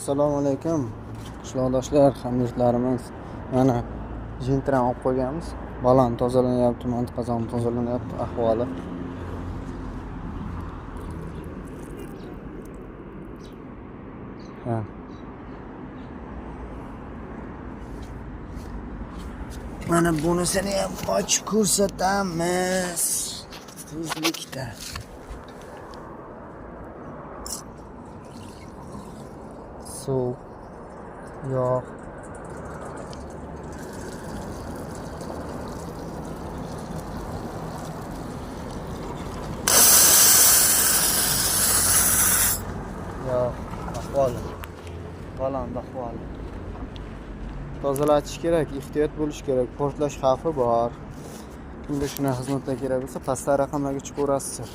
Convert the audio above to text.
Assalomu alaykum, qishloqdoshlar, hamyurtlarimiz. Mana Gentrani olib qo'yganmiz. Baland tozalanyapti, mantiqazon tozalanyapti ahvoli. Ha. Mana bunisini ham ochib ko'rsatamiz. Tezlikda. Suv, yog'. Yog' ahvoli. Baland ahvoli. Tozalatish kerak, ehtiyot bo'lish kerak, portlash xavfi bor. Kimga shunaqa xizmatlar kerak bo'lsa, pastdagi raqamlarga chiqaverasiz.